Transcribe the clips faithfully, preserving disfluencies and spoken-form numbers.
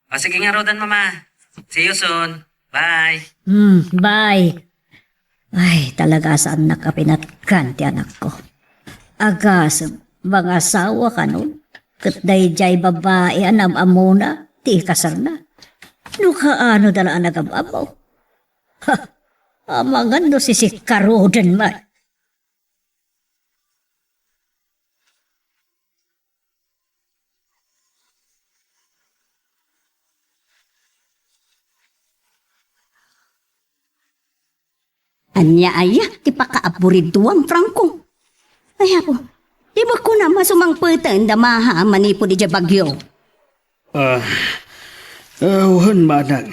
O, sige nga, Rodan, Mama. See you soon. Bye. Hmm, bye. Ay, talaga saannak a pinatgan ti anakko. Agasem, mangasawa kanon. Ket daydiay babai a naam-ammona ti ikasarna. No kaano da la a nagam-ammo. Ha! Amangan no sisikkaroden man. Ania aya ti pakaaburiduam, Franco? Ay, apo, di mo kunam a sumangpeten da Maha manipud idiay bagyo? Ah, ah, wen, manang.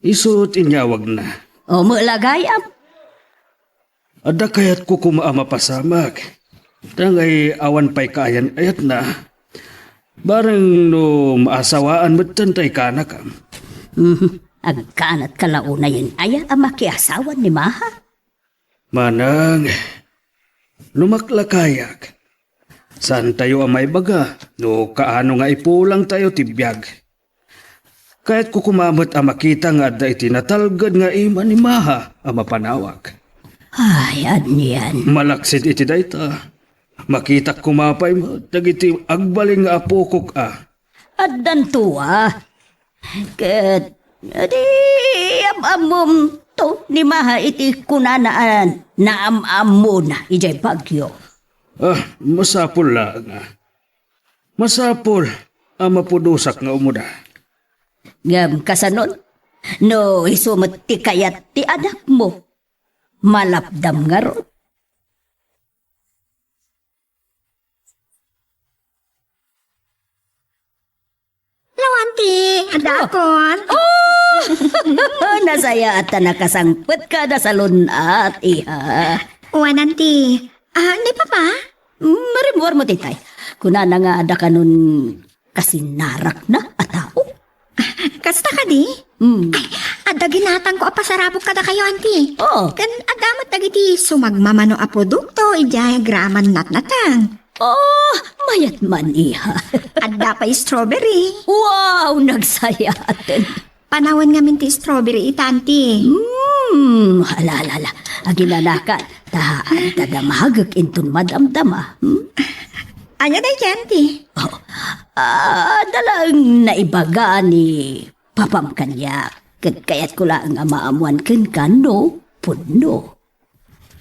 Isu ti inyawagna. O, met la gayam. Adda kayatko koma a mapasamak. Ta ngay awan pay kaayan-ayatna. Bareng no maasawaan metten tay kanakam. Mhm. Agkanatka la unayen aya a makiasawan ni Maha? Manang, no maklakayak, saantayo a maibaga no kaano nga ipulangtayo ti biag. Kayatko koma met a makita nga adda iti natalged nga ima ni Maha a mapanawag. Ay, anian. Malaksid iti dayta, makitak koma pay met dagiti agbalin nga apokok a. Addanto a. Ket, di am-ammom to ni Maha iti kunana a naam-ammona idiay bagyo. Ah, masapul laeng a. Masapul a mapudosak nga umuda. Ngem kasanon, no isu met ti kayat ti anakmo, malapdam ngarud. Hello, auntie. Adda akon. Oh! Nasayaat ta nakasangpetka a nasalun-at, iha. Wen, auntie. Ah, ni Papa? Mm, marimmuarmo, titay. Kunana nga adda kanon kasinarakna a tao. Kasta kadi? Mm. Ay, adda ginatangko a pasarabok kadakayo, auntie. Oh. Ken adda met dagiti sumagmamano a produkto idiay agraman natnateng. Oh, mayat man, iha. Adda pay strawberry. Wow, nagsayaaten. Panawen ngamin ti strawberry ita, auntie. Hmm, ala, ala, ala. Aginanakan, ta adda damagek inton madamdama. Hmm? Ania dayta, auntie? Oh, ah, adda laeng naibaga ni Papam kaniak. Ket kayatko laeng a maammoan kenka no pudno.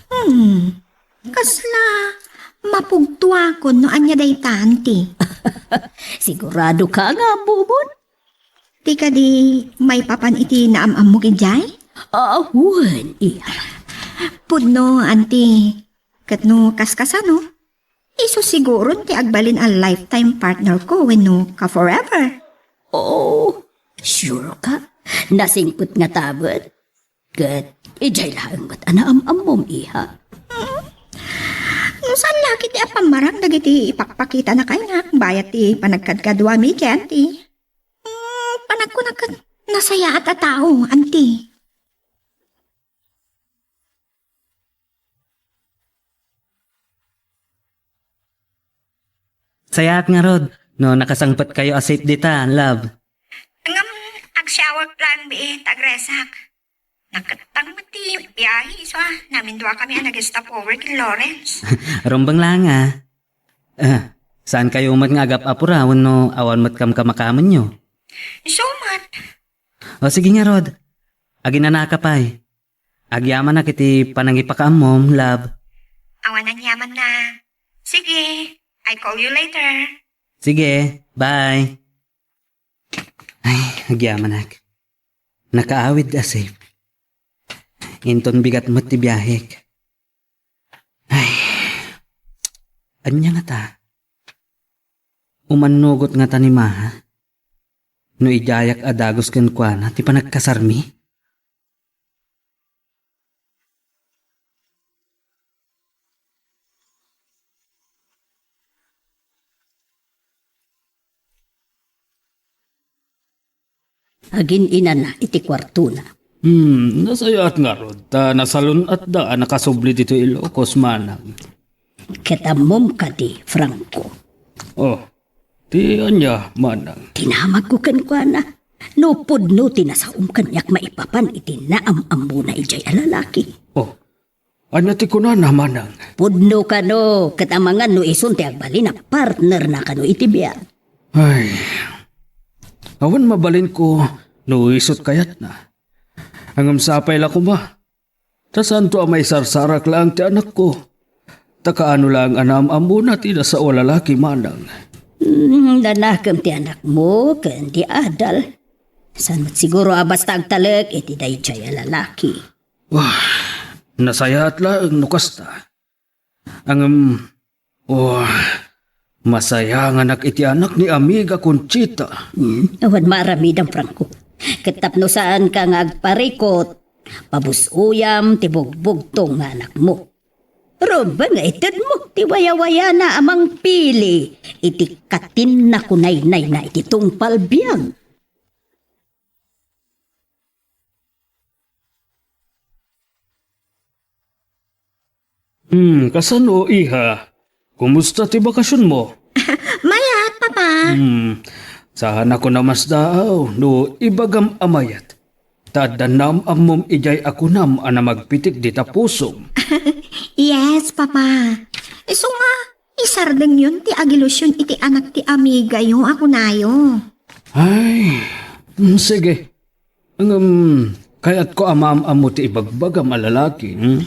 Hmm, kasla mapugtoakon no ania dayta, auntie. Siguradoka nga ammom? Ti kadi maipapan iti naam-ammok idiay? Ah, wen, iha. Pudno, auntie. Ket no kaskasano, isu siguron ti agbalin a lifetime partner ko wenno ka forever. Oh, sure ka? Nasingpet ngata met? Ket idiay laeng met a naam-ammom, iha. Mm. No saan la ketdi a pammarang dagiti ipakpakitana kaniak bayat ti panagkadkaduami iti, auntie. Mm, panagkunak ket nasayaat a tao, auntie. Sayaat ngarud no nakasangpetkayo a safe dita, love. Ngem agsiawak laeng biit, agresak. Nakettang met ti biahe isu a naminduakami a nag-stopover ken Lawrence. Rumbeng laeng a. Ah, saankayo met nga agap-apura wenno awan met kamkamakamenyo? Isu met. O sige ngarud. Aginanaka pay. Agyamanak iti panangipakaammom, love. Awan aniamanna. Sige, I call you later. Sige, bye. Ay, agyamanak. Nakaawid a safe. Inton bigat met ti biahek. Ay, ania ngata? Umannugot ngata ni Maha? No idiayak a dagus kenkuana ti panagkasarmi? Agin-inana iti kuartona. Hmm, nasayaat ngarud ta nasalun-atda a nakasubli ditoy Ilocos, manang. Ket ammom kadi, Franco? Oh, Ti ania, manang? Dinamagko kenkuana. No pudno ti nasaom kaniak maipapan iti naam-ammona idiay a lalaki. Oh, ania ti kunana, manang? Pudno kano, ket amangan no isun ti agbalin a partnerna kano iti biag. Ay, awan mabalinko no isut kayatna. Ngem sapay la koma. Ta saanto a maisarsarak laeng ti anakko. Ta kaano laeng a naam-ammona ti nasao a lalaki, manang. Hmm, nanakem ti anakmo ken di adal. Saan met siguro a basta agtalek iti daydiay a lalaki. Wah, nasayaat laeng no kasta. Ngem, oh, masayanganak iti anak ni Amiga Conchita. Hmm, awan maaramidam, Franco. Ket tapno saanka nga agparikot, pabus-oyam ti bugbugtong nga anakmo. Rumbeng nga itedmo ti wayawayana a mangpili iti katinna kunaynayna iti tungpal biag. Hmm, kasano, iha? Kumusta ti bakasionmo? Mayat, Papa. Hmm, saan a kunak a masdaaw no ibagam a mayat. Ta adda naam-ammom idiay a kunam a namagpitik dita pusom. Yes, Papa. Isu nga, isardengyon ti agilusion iti anak ti amigayo a kunayo. Ay, mm, sige. Ngem, kayatko a maam-ammo ti ibagbagam a lalaki, hmm?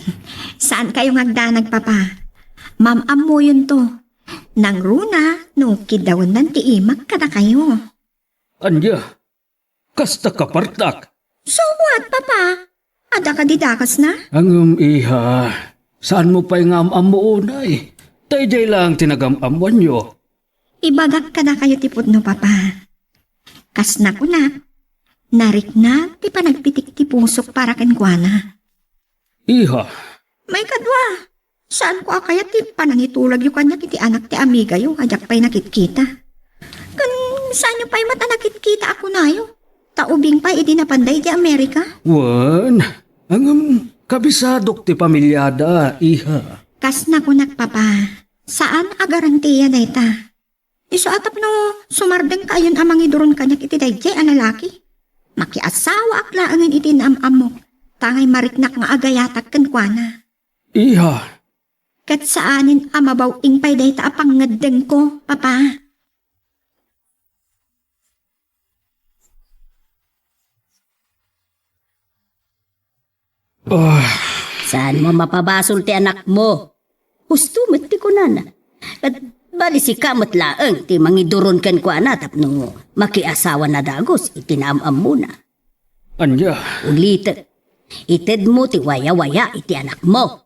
Saankayo nga agdanag, Papa. Maam-ammoyonto. Nangruna no kiddawennan ti imak kadakayo. Ania? Kasta kapartak? So what, Papa? Adda kadi dakesna? Ngem, iha, saanmo pay nga am-ammo unay? Ta idiay laeng ti nagam-ammoanyo. Ibagak kadakayo ti pudno, Papa. Kas nakunak, narikna ti panagpitik ti pusok para kenkuana. Iha. Maikadua, saanko a kayat ti panangitulagyo kaniak iti anak ti amigayo a diak pay nakitkita. Ken saanyo pay met a nakitkita a kunayo, ta ubing pay idi napanda iti Amerika? Wen, ngem kabisadok ti pamiliada, iha. Kas nakunak, Papa, saan a garantia dayta. Isu a tapno sumardengkayon a mangiduron kaniak iti daydiay a lalaki. Makiasawaak laengen iti naam-ammok, tangay mariknak nga agayatak kenkuana. Iha. Ket saanen a mabaw-ing pay dayta a pangngeddengko, Papa. Ah. Saanmo a mapabasol ti anakmo? Husto met ti kunana. Ket bali sika met laeng ti mangiduron kenkuana tapno makiasawana dagus iti naam-ammona. Ania? Ulitek, itedmo ti wayawaya iti anakmo.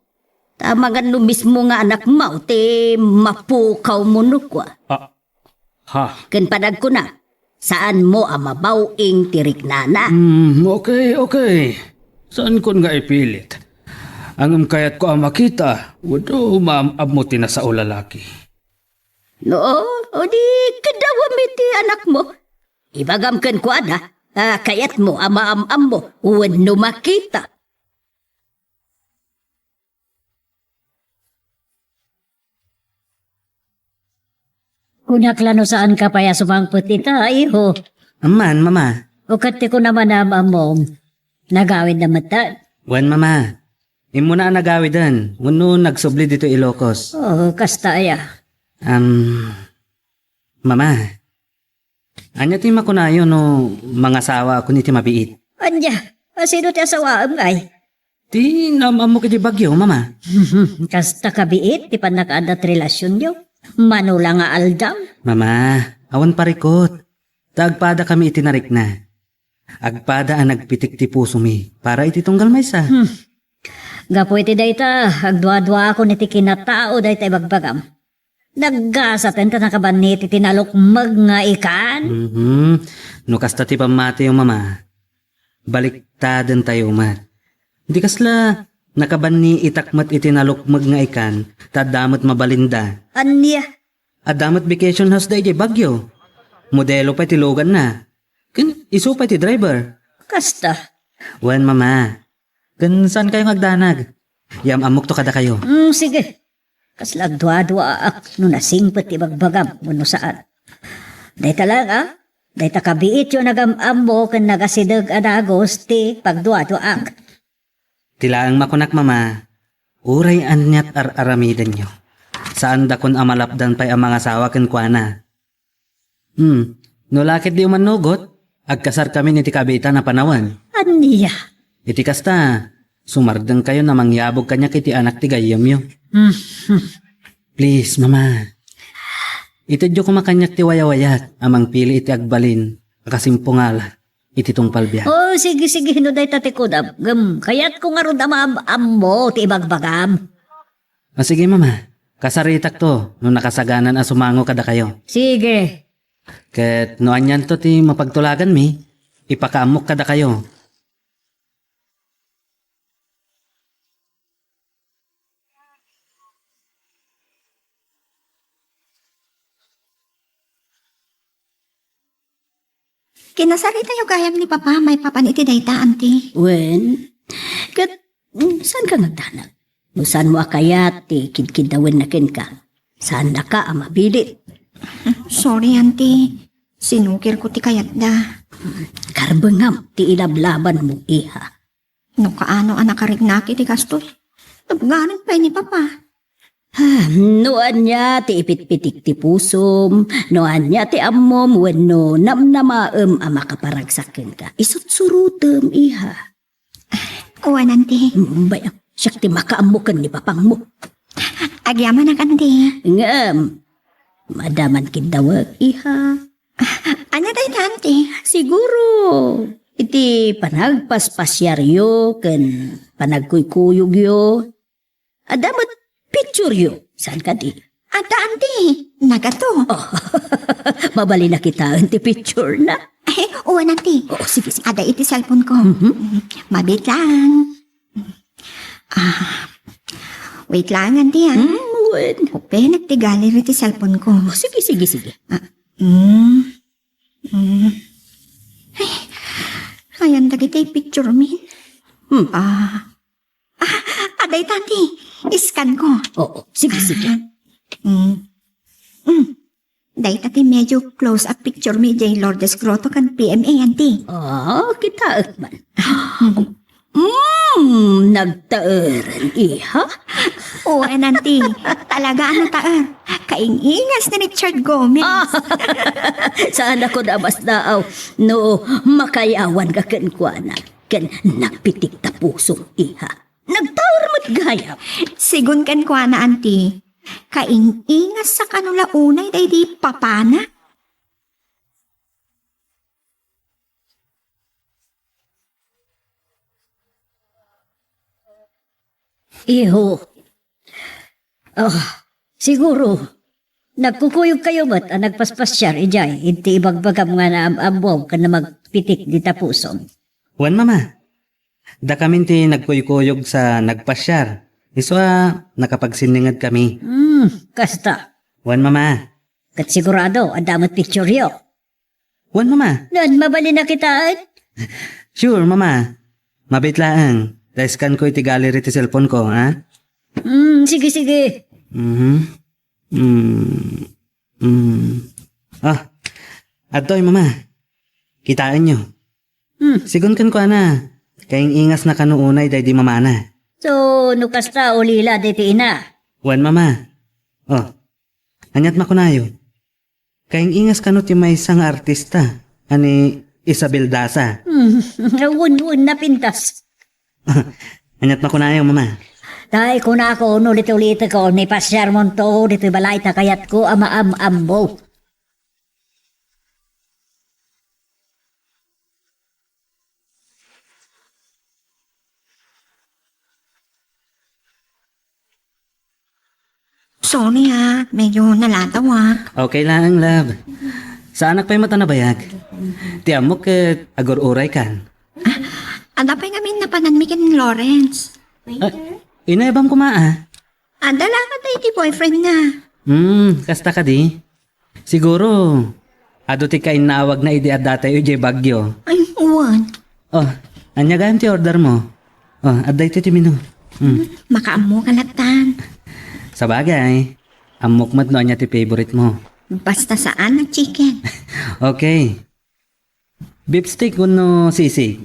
Ta amangan no mismo nga anakmo ti mapukawmo no kua. Ah, Ha? Ken panagkuna, saanmo a mabaw-ing ti riknana. Hmm, okay, okay. Saankon nga ipilit. Ngem kayatko a makita, wenno maam-ammo ti nasao lalaki. No, o di, keddawem iti anakmo. Ibagam kenkuana, a kayatmo a maam-ammo wenno makita. Kuniak la no saanka pay a sumangpet ita, iho. Amman, Mama. O ket ti kunam a naam-ammom, nagawidda metten? Wen, Mama. Immuna a nagawiden, wenno nagsubli ditoy Ilocos. Oh, kasta aya? Am, Mama, ania ti makunayo no mangasawaakon iti mabiit? Ania? A sino ti asawaem ngay? Ti naam-ammok iti Baguio, Mama. Kasta kabiit ti pannakaadda ti relasionyo. Mano la nga aldaw? Mama, awan parikot. Ta agpadakami iti narikna. Agpada a nagpitik ti pusomi para iti tunggal maysa. Hmm. Gapu iti dayta, agduaduaakon iti kinatao dayta ibagbagam. Naggasaten ta nakabanni iti tinalukmeg nga ikan. Mhm. No kasta ti pammatiyo, Mama, baliktadentayo met. Di kasla nakabanni itak met iti nalukmeg nga ikan, ta adda met mabalinda. Ania? Adda met vacation house daydiay Baguio. Modelo pay ti luganna. Ken isu pay ti driver. Kasta? Wen, Mama. Ken saankayo nga agdanag? Yam-ammokto kadakayo. Mm, sige. Kasla agduaduaak no nasingpet ti ibagbagam wenno saan. Dayta lang, a? Dayta kabiityo nagam-ammo ken nagasideg a dagus ti pagduaduaak. Ti laeng makunak, Mama, uray aniat ar-aramidenyo, saandakon a malapdan pay a mangasawa kenkuana. Hmm, no la ketdi umannugot, agkasarkamin iti kabiitan a panawen. Ania? Iti kasta, sumardengkayon a mangyabog kaniak iti anak ti gayyemyo. Hmm. Please, Mama. Itedyo koma kaniak ti wayawayak a mangpili iti agbalin a kasimpungala iti tungpal biag. Oh, sige, sige, no dayta ti kunam. Ngem, kayatko ngarud a maam-ammo ti ibagbagam. Ah, sige, Mama. Kasaritakto no nakasaganan a sumango kadakayo. Sige. Ket no anianto ti mapagtulaganmi, ipakaammok kadakayo. Kinasaritayo gayam ni Papa maipapan iti dayta, Auntie. Wen, ket, mm, saanka nga agdanag? No saanmo a kayat ti kidkiddawenna kenka, saannaka a mabilit. Sorry, Auntie. Sinukirko ti kayatda. Karbengam ti ilablabanmo, iha. No kaano a nakariknak iti kastoy, nabnganen pay ni Papa. Ah, no ania ti ipitpitik ti pusom, no ania ti ammom wenno namnamaem a makaparagsak kenka, isutsurutem, iha. Wen, Auntie. Mm, bay, siak ti makaammo ken ni papangmo. Agyamanak, Auntie. Ngem, madaman kiddawek, iha. Ania dayta, Auntie? Siguro, iti panagpaspasiaryo ken panagkuykuyogyo, adda met pictureyo. Saan kadi? Adda, Auntie. Nagato. Oh, mabalin a kitaen ti picture na. Ay, wen, Auntie. Oh, sige, sige. Adda iti cellphone ko. Mhm. Mabiit lang. Ah, wait lang, Auntie, ah. Mm, wen. Open ti gallery ti cellphone ko. Oh, sige, sige, sige. Ah, mm. Mm. Ay, ayan dagiti picture min. Hmm. Ah. Ah, adda ita, Auntie. Iskan ko. Oo, sige, sige. Ah. Mm. Mm. Dayta ti medyo close-up picture mi idiay Lourdes Grotto kan P M A, Auntie. Ah, kitaek man. Mm, nagtaeren, iha? Wen, Auntie. Talaga a nataer. Kaing-ingas ni Richard Gomez. Ah, saan ako nabasdaaw no makayawan ka kenkuana. Ken nagpitik ta pusom, iha. Nagtaer met gayam. Sigun kenkuana, Auntie, kaing-ingas a kano la unay daydi papana. Iho. Ah, siguro, nagkukuyog kayo met a nagpaspasiar idiay iti ibagbagam nga naam-ammo ken na magpitik dita pusom. Wen, Mama. Dakamin ti nagkuykuyog sa nagpasiar. Isu a nakapagsinninged kami. Hmm, kasta. Wen, Mama. Ket sigurado, adda met pictureyo. Wen, Mama. Nan, mabalin a kitaen? Sure, Mama. Mabit laeng. Ta-scan ko iti gallery ti cellphone ko, ha? Hmm, sige, sige. Mhm. Hmm. Hmm. Ah, adtoy, Mama. Kitaenyo. Hmm. Sigun kenkuana, kaing-ingas na kano unay daydi mamana. So, no kasta, ulila daydi ina. Wen, Mama. Oh, aniat makunayo? Kaing-ingas kano ti maysa nga artista a ni Isabel Daza? Hmm, wen, wen, napintas. Aniat makunayo, Mama? Tay, kunako, no ulit-ulit ko, ni pasiar monto, ditoy balay ta kayat ko a maam-ammo. Sorry, ha, medyo nalatawak. Okay lang, love. Saanak pay met a nabayag. Ti ammok ket agur-uray kan. Ah, adda pay ngamin napananmi ken Lawrence. Ah, inayabam koma, ah. Adda la nga iti boyfriend na. Hmm, kasta kadi? Siguro, adu ti kainnaawagna idi addatayo idiay Baguio. Ay, wen. Oh, ania gayam ti order mo? Oh, adda iti ti menu. Hmm. Makaammo ka lattan. Sabagay, ammok met no ania ti favorite mo. Basta saan a chicken. Okay. Beef steak wenno sisig?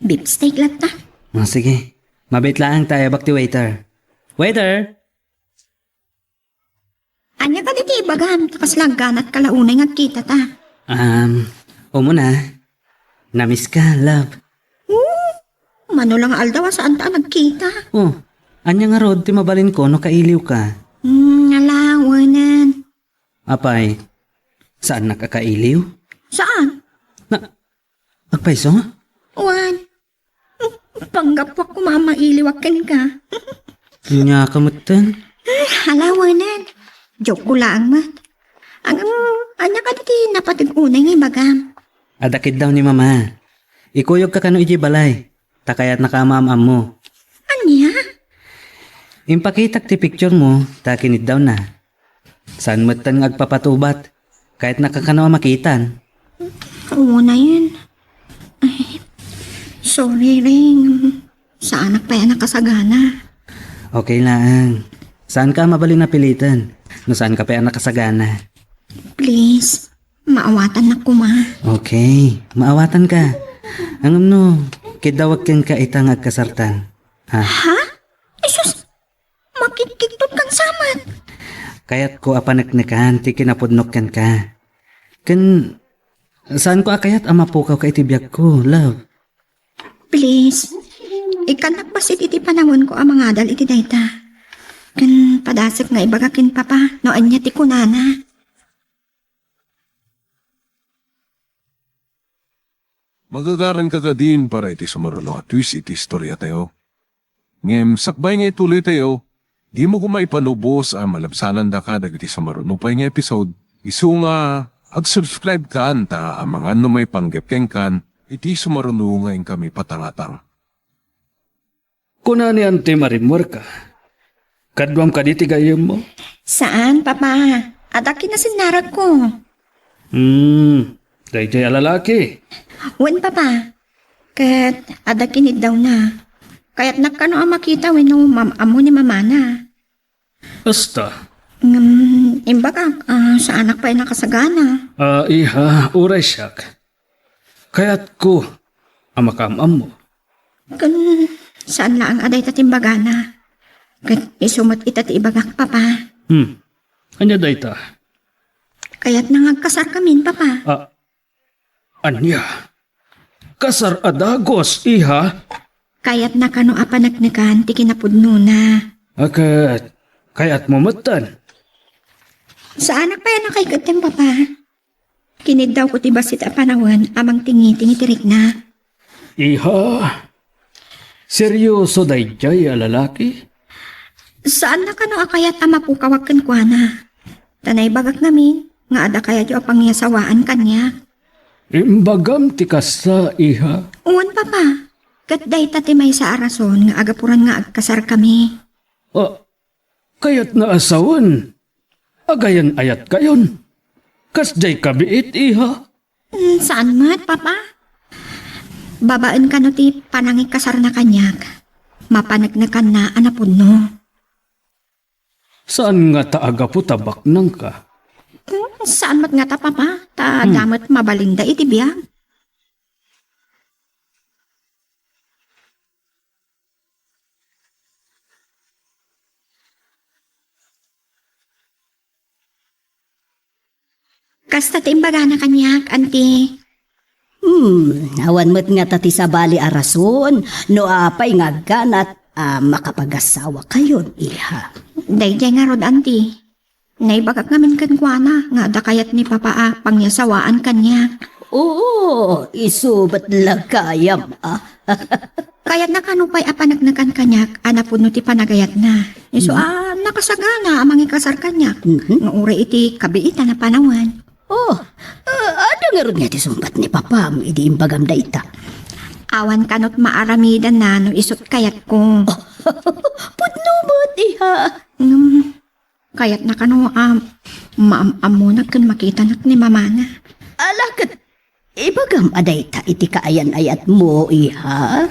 Beef steak latta. O, sige. Mabiit laeng ta ayabak ti waiter. Waiter! Ania kadi ti ibagam, ta kasla agganatka la unay nga agkitata? Um, umuna, na-miss ka, love. Oh, mano la nga aldaw a saanta a nagkita? Oh, ania ngarud ti mabalinko no kailiwka? Hmm, ala, awanen. Apay, saannak a kailiw? Saan? Na, agpayso? Wen. Panggapuak koma a mailiwak kenka. Ania ka metten? Ay, ala, awanen. Joke ko laeng met. Ang, ang, ania kadi ti napateg unay nga ibagam? Adda kiddaw ni Mama. Ikuyogka kano idiay balay. Ta kayatnaka a maam-ammo. Ania? Impakitak ti picture mo, ta kiniddawna. Saan metten nga agpapatubat. Kayatnaka kano a makitan. Unayen. Ay, sorry, Ring. Saanak pay a nakasagana. Okay laeng. Saanka a mabalin a piliten no saanka pay a nakasagana. Please, maawatannak koma. Okay, maawatanka. Ngem no, kiddawek kenka ita nga agkasartan. Ha? Ha? Ay, sus! Makikkigtot kan samat. Kayatko a paneknekan ti kinapudnok kenka. Ken saanko a kayat a mapukawka iti biagko, love. Please, ikkannak bassit iti panawenko a mangadal iti dayta. Ken padasek nga ibaga ken Papa no ania ti kunana. Magagaranka kadin para iti sumaruno a twist iti istoriatayo. Ngem sakbay nga ituloytayo, dimo koma ipanubos a malabsanandaka dagiti sumaruno pay nga episode, isu nga ag-subscribe kan ta amangan no maipanggep kenkan iti sumaruno nga inkami patangatang. Kuna ni Auntie Marie Muerka, "Kaduam kadi ti gayyemmo?" Saan, Papa. Adda kinasinnaragko. Hmm, daydiay a lalaki. Wen, Papa. Ket adda kiniddawna. Kayatnak kano a makita wenno maam-ammo ni mamana. Basta. Ngem, imbagak, ah, saanak pay nakasagana. Ah, iha, uray siak. Kayatko a makaam-ammo. Ken saan laeng a dayta ti imbagana. Ket isu met ita ti ibagak, Papa. Hmm. Ania dayta? Kayatna nga agkasarkamin, Papa. Ah, ania? Kasar a dagus, iha? Kayatna kano a paneknekan ti kinapudnona. A ket, kayatmo metten? Saanak pay a nakaiketem, Papa. Kiniddawko ti bassit a panawen a mangtingiting iti rikna. Iha, serioso daydiay a lalaki? Saanna kano a kayat a mapukawak kenkuana. Ta naibagak ngamin nga adda kayatyo a pangyasawaan kaniak. Imbagam ti kasta, iha. Wen, Papa. Ket dayta ti maysa a rason nga agapuran nga agkasarkami. Ah, kayatna a sawen, agayan-ayatkayon. Kasdiay kabiit, iha? Mm, saan met, Papa. Babaen kano ti panangikasarna kaniak, mapaneknekanna a napudno. Saan ngata a gapu ta baknangka? Mm, saan met ngata, Papa, ta Hmm. damet mabalinda iti biag. Kasta ti imbagana kaniak, Auntie. Hmm, awan met ngata ti sabali a rason no apay nga agganat a makapagasawakayon, iha. Daydiay ngarud, Auntie. Naibagak ngamin kenkuana nga adda kayat ni Papa a pangyasawaan kaniak. Oo, isu met la gayam, a. Kayatna kano pay a paneknekan kaniak a napudno ti panagayatna. Isu Mhm. a nakasagana a mangikasar kaniak. Mhm. Nga uray iti kabiitan a panawen. Oh, ah, adda ngarud nga ti sungbat ni Papam idi imbagam dayta? Awan kanot maaramidanna no isut kayatko. Pudno met, iha. Ngem, kayatna kano a maam-ammonak ken makitanak ni mamana. Ala ket ibagam a dayta iti kaayan-ayatmo, iha?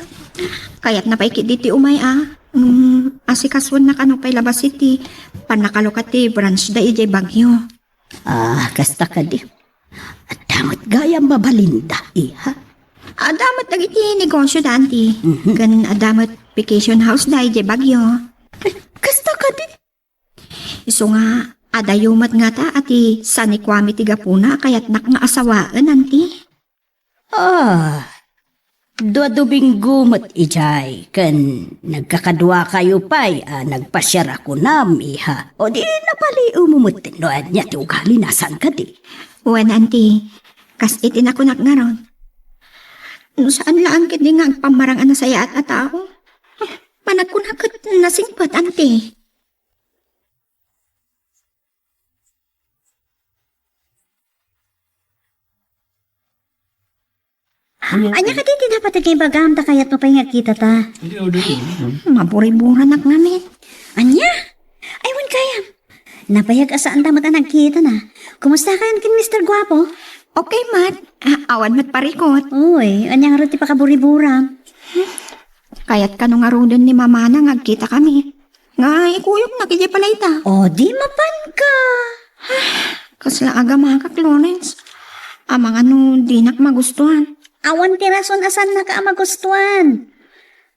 Kayatna pay ketdi ti umay a. Mm, asikasuenna kano pay la bassit ti pannakalukat ti branch da idiay Baguio. Ah, kasta kadi. Adda met gayam mabalinda, iha. Adda met dagiti negosio da, Auntie. Mhm. Ken adda met vacation house da idiay Baguio. Kasta kadi. Isu nga, adayo met ngata a ti sanikuami ti gapuna a kayatnak nga asawaen, Auntie. Ah, dua Domingo met idiay, ken nagkakaduakayo pay a nagpasiar a kunam, iha. O di napaliiwmo met no ania ti ugalina, saan kadi? Wen, Auntie, kas iti nakunak ngarud. No saan laeng ketdi nga agpammarang a nasayaat a tao, managkuna ket nasingpet, Auntie. Ania kadi ti dapat nga ibagam ta kayatmo pay nga agkitata? Maburiburanak ngamin. Ania? Ay, wen gayam. Nabayag a saanda met a nagkitana. Kumusta kayon ken Mister Guapo? Okay met. Ah, awan met parikut. Uy, ania ngarud ti pakaburiburam? Kayat kano ngaruden ni mamana nga agkitakami. Nga ikuyognak idiay balayta. O, di mapanka. Kasla agamakak, Lawrence. Amangan no dinak magustuhan. Awan ti rason a saannaka a magustuhan.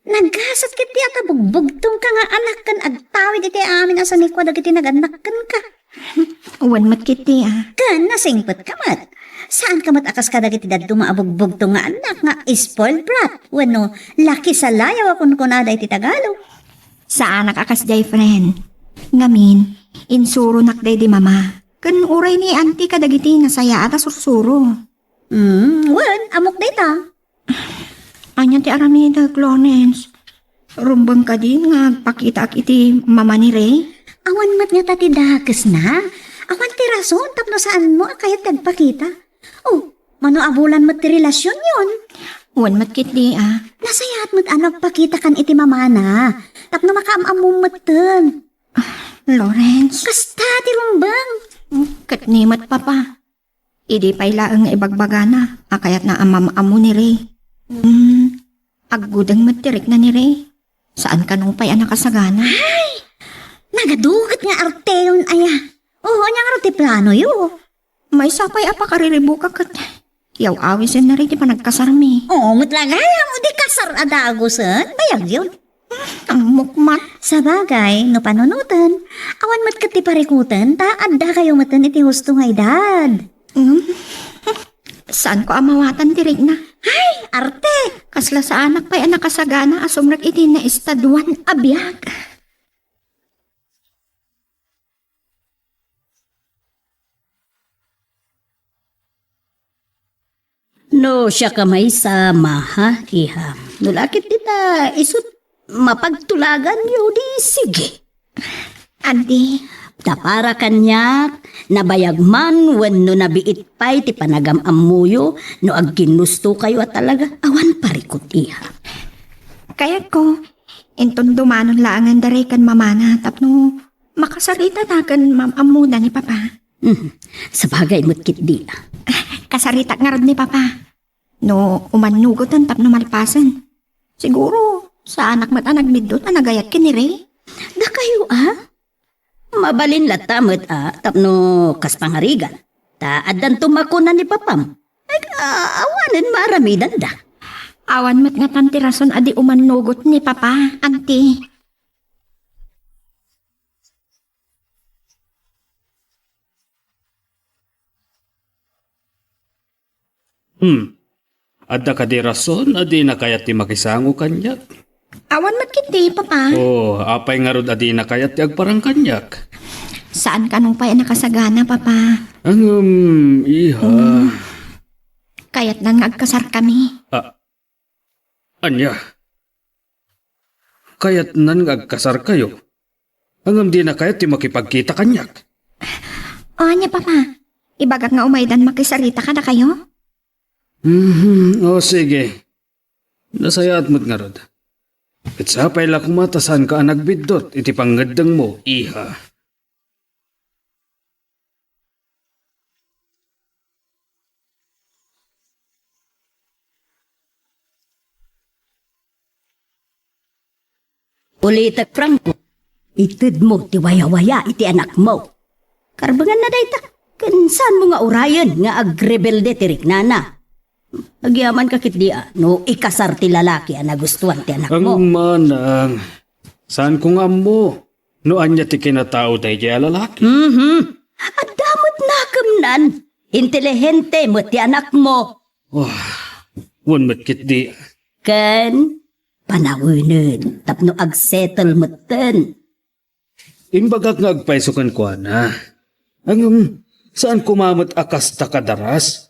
Nagasat ketdi a ta bugbugtongka nga anak ken agtawid iti amin a sanikua dagiti nagannak kenka. Wen met ketdi, ah. Ken nasingpetka met. Saanka met a kas kadagiti dadduma a bugbugtong nga anak nga spoiled brat wenno laki salayaw a kunkunada iti Tagalog. Saanak a kasdiay, friend. Ngamin, insuronak daydi mama. Ken uray ni Auntie kadagiti nasayaat a sursuro. Hmm, wen, ammok dayta. Ania ti aramidek, Lawrence? Rumbeng kadin nga agpakitaak iti mama ni Ray? Awan met ngata ti dakesna. Awan ti rason tapno saanmo a kayat ti agpakita. O, mano a bulan met ti relasionyon? Wen met ketdi, ah. Nasayaat met a nagpakitakan iti mamana tapno makaam-ammom metten. Ah, Lawrence. Kasta ti rumbeng. Ket ni met, Papa. Idi pay laeng nga ibagbagana a kayatna a mam-ammo ni Ray. Hmm, aggudeng met ti rikna ni Ray. Saan kano pay a nakasagana? Ay! Nagaduget nga arteyon aya. O, ania ngarud ti planoyo? Maysa pay a pakariribukak ket yaw-awisen na rin ti panagkasarmi. Oo, met la gayam, o di kasar a dagusen, bayagyon. Ammok met. Sabagay, no panunoten, awan met ket ti parikuten, ta adda kayo metten iti husto nga edad. Hmm. Saanko a mawatan ti rikna? Ay, arte! Kasla saanak pay a nakasagana a sumrek iti naestaduan a biag. No siak a maysa, maha, iha. No la ket dita, isut, mapagtulaganyo, di sige. Adi. Ta para kaniak, nabayag man wenno nabiit pay ti panagam-ammoyo, no agginnustokayo a talaga, awan parikut, iha. Kayatko, inton dumanon laengen da Ray ken mamana tapno makasarita ta ken mam-ammona ni Papa. Mhm. Sabagay met ketdi. Kasaritak ngarud ni Papa. No umannugoten tapno malpasen. Siguro, saanak met a nagbiddut a nagayat ken ni Ray. Dakayo a? Mabalin latta met a tapno kas pangarigan. Ta addanto makuna ni Papam. Ag-, a-, awanen maaramidanda. Awan met ngatan ti rason a di umannugot ni Papa, Auntie. Hmm. Adda kadi rason a dina kayat ti makisango kaniak? Awan met ketdi, Papa. Oh, apay ngarud a dina kayat ti agparang kaniak? Saan kano pay a nakasagana, Papa. Ngem, iha. Hmm. Kayatnan nga agkasarkami. Ah, Ania? Kayatnan nga agkasarkayo? Ngem dina kayat ti makipagkita kaniak? O, ania, Papa? Ibagak nga umaydan makisarita kadakayo? Mhm, o, sige. Nasayaat met ngarud. Ket sapay la koma ta saanka a nagbiddut iti pangngeddengmo, iha. Ulitek, Franco, itedmo ti wayawaya iti anakmo. Karbenganna dayta. Ken saanmo nga urayen nga agrebelde ti riknana? Agyamankay ketdi a no ikasar ti lalaki a nagustuan ti anakmo. Ang manang, saanko nga ammo no ania ti kinatao daydiay a lalaki. Mhm. Adda met nakemnan. Inteligente met ti anakmo. Ah, wen met ketdi. Ken panawenen tapno agsettle metten. Imbagak nga agpayso kenkuana. Ngem, saan koma met a kasta kadaras?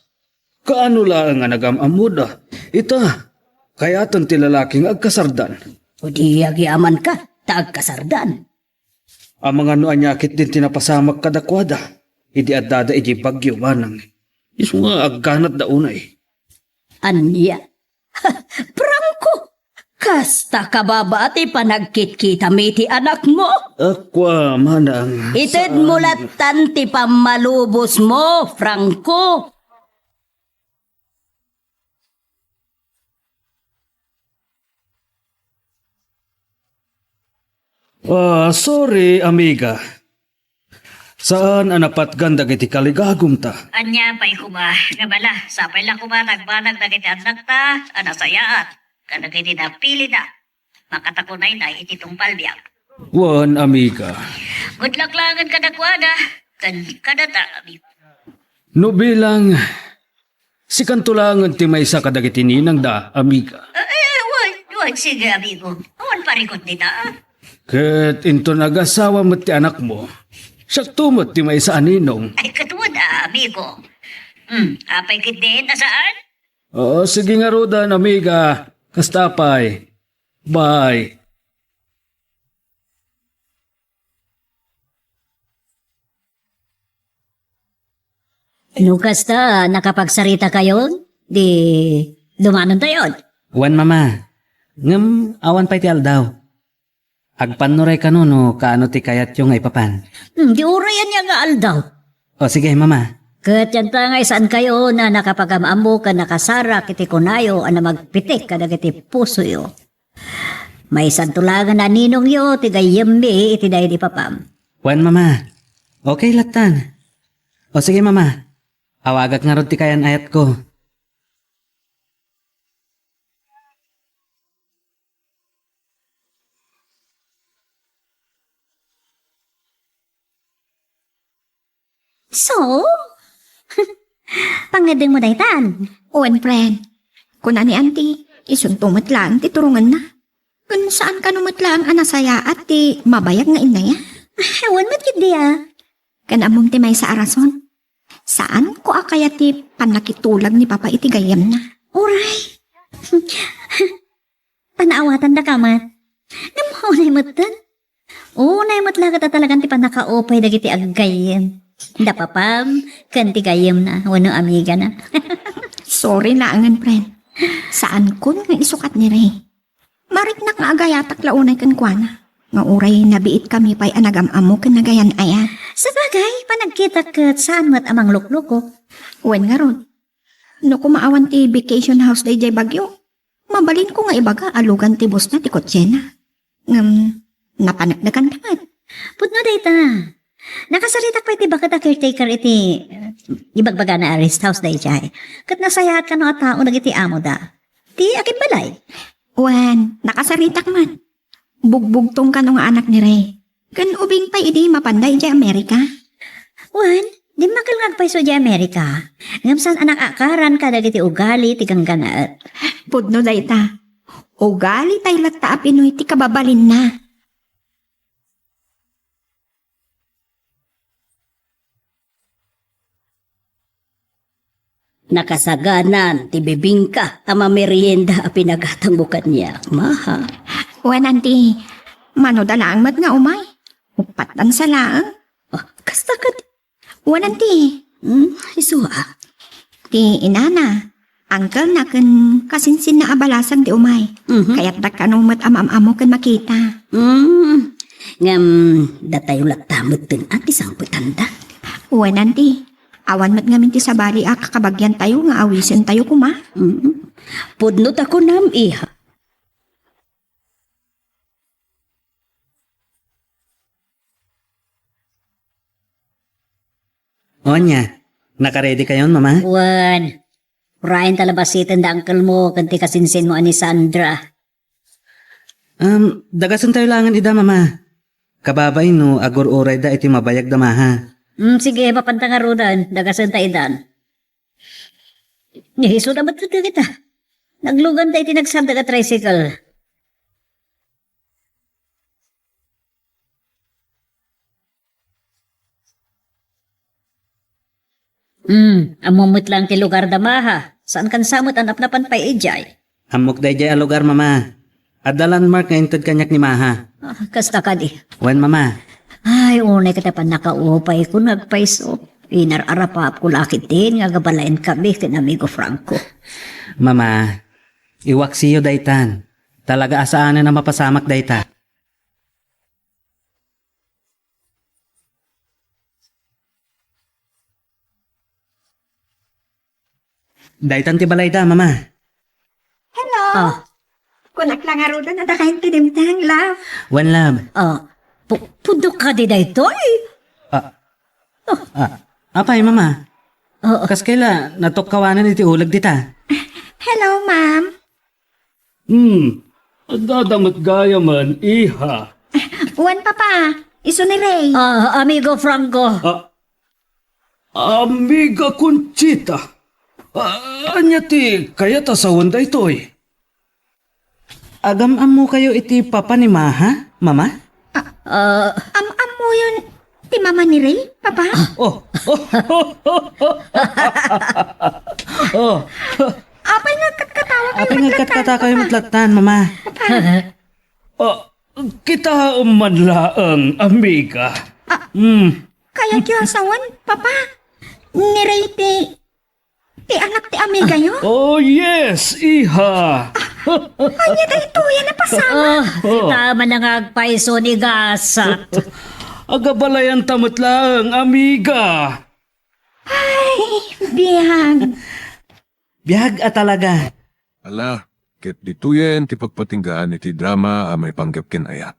Kaano laeng a nagam-ammoda? Ita, kayaten ti lalaki nga agkasardan. O di agyamanka, ta agkasardan. Amangan no ania ketdin ti napasamak kadakuada, idi addada idiay Baguio, manang. Isu nga agganatda unay. Ania? Franco, kasta ka baba ti panagkitkitami ti anakmo? Akua, manang. Itedmo lattan ti pammalubosmo, Franco. Ah, sorry, amiga. Saan a napatgan dagiti kaligagumta. Ania pay koma, nga bala, sapay la koma nagbanag dagiti annakta a nasayaat kadagiti napilida. Makatakunaynay iti tungpal biag. Wen, amiga. Good luck laengen kadakuada, ken kadata, amigo. No bilang, sikanto laengen ti maysa kadagiti ninangda, amiga. Eh, eh, wen, wen, sige, amigo. Awan parikut dita. Ket inton agasawa met ti anakmo, siakto met ti maysa a ninong. Ay, ket wen, a, amigo. Hmm, apay ketdin a saan? Oo, sige ngaruden, amiga. Kasta pay. Bye. No kasta, nakapagsaritakayon, di dumanontayon. Wen, Mama. Ngem awan pay ti aldaw. Agpannuray kano no kaano ti kayatyo nga ipapan. Hmm, di uray ania nga aldaw. O, sige, Mama. Ket dianta nga saankayo a nakapagam-ammo ken nakasarak iti kunayo a namagpitek kadagiti pusoyo. Maysanto laengen a ninongyo ti gayyemmi iti daydi papam. Wen, Mama. Okay lattan. O sige, Mama. Awagak ngarud ti kayan-ayatko. So? Pangngeddengmo daytan? Wen, friend. Kuna ni Auntie, isunto met laeng ti turongenna. Ken saan kano met laeng a nasayaat ti mabayag nga innaya? Ah, wen met ketdi a. Ken ammom ti maysa a rason. Saanko a kayat ti pannakitulag ni Papa iti gayyemna. Uray. Panaawatandaka met. Ngem unay metten. Unay met la ket a talagan ti pannakaupay dagiti aggayyem. Da papam, ken ti gayyemna, wenno amigana. Sorry laengen, friend. Saankon nga isukat ni Ray. Mariknak nga agayatak la unay kenkuana. Nga uray nabiitkami pay a nagam-ammo ken nagayan-ayat. Sabagay, panagkitak ket saan met a mangluklukok. Wen ngarud, no koma awan ti vacation house daydiay Baguio, mabalinko nga ibaga a lugan ti busna ti kotsena. Ngem, napaneknekan met. Pudno dayta. Nakasaritak pay ti baket a caretaker iti, eh, ibagbagana a rest house daydiay. Ket nasayaat kano a tao dagiti amoda. Ti agimbalay. Wen, nakasaritak met. Bugbugtong kano nga anak ni Ray. Ken ubing pay idi mapanda idiay Amerika. Wen, dimmakkel nga agpayso idiay Amerika. Ngem saan a nakaakaran kadagiti ugali ti ganggannaet. Pudno dayta. Ugali pay latta a Pinoy ti kababalinna. Nakasaganan ti bibingka a mamerienda a pinagatangmo kaniak, Maha. Wen, Auntie, manoda laeng met nga umay. Uppat dansa laeng. Ah, kasta ket. Wen, Auntie. Hmm, isu a. Ti inana, uncle-na ken kasinsinna a balasang ti umay. Mhm. Kayatdak kano met a maam-ammo ken makita. Hmm. Ngem, datayo latta metten a ti sangpetanda. Wen, Auntie. Awan met ngamin ti sabali a kakabagyantayo nga awisentayo koma. Mm. Pudno ta kunam, iha. Ania, nakaready kayon, Mama? Wen, urayen ta labasiten da uncle mo ken ti kasinsin mo a ni Sandra. Um, dagasentayo laengen ida, Mama. Kababay no agur-urayda iti mabayag da Maha. Mm, sige, mapanta ngaruden. Dagasenta idan. Ni Hesus a met dagita. Nagluganda iti nagsardeng a tricycle. Hmm, ammom met laeng ti lugar da Maha. Saan kan sa met a napnapan pay idiay? Ammok daydiay a lugar, Mama. Adda landmark nga inted kaniak ni Maha. Ah, kasta kadi. Wen, Mama. Ay, unay ket a pannakaupayko nga agpayso. Inar-arapapko la ketdin nga agabalayan kami ken Amigo Franco. Mama, iwaksiyo daytan. Talaga a saanen a mapasamak dayta. Daytan ti balayda, Mama. Hello. Ah. Kunak la ngaruden a dakayo ti dimteng, love. Wen, love. Ah. Pu-, pudno kadi daytoy? Ah. Ah. Apay, Mama? Oo. Kas kayla, natukkawanan iti uleg dita. Hello, ma'am. Hmm. Adda met gayamen, iha. Wen, Papa. Isu ni Ray. Ah, Amigo Franco. Ah, Amiga Conchita. Ah, ania ti kayat a sawen daytoy? Agam-ammokayo iti papa ni Maha, Mama? Ah, am-ammoyon ti mama ni Ray, Papa? Oh. Oh. Oh. Apay nga agkatkatawa kayo Apay nga met latta, agkatkatawa kayo Papa? Met latta, Mama? Papa. Ah, kitaem man laeng, amiga. Ah, Hmm. Kayatyo a sawen, Papa? Ni Ray ti, ti anak ti amigayo? Oh, yes, iha. Ania daytoy a napasamak? Oh, Oh. Sika man nga agpayso ni gasat. Agabalayanta met laeng, amiga. Ay, biag. Biag a talaga. Ala, ket ditoyen ti pagpatinggaan iti drama a maipanggep ken ayat.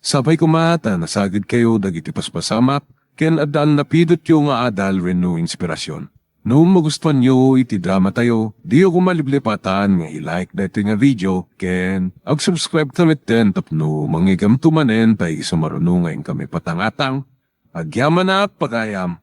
Sapay koma ta nasagidkayo dagiti paspasamak ken addan napidotyo nga adal wenno inspirasyon. No magustuanyo iti dramatayo, diyo koma liplipatan nga i-like daytoy nga video ken ag-subscribe ta metten tapno mangigamto manen ta isu maruno nga inkami patangatang. Agyamanak, pagayam.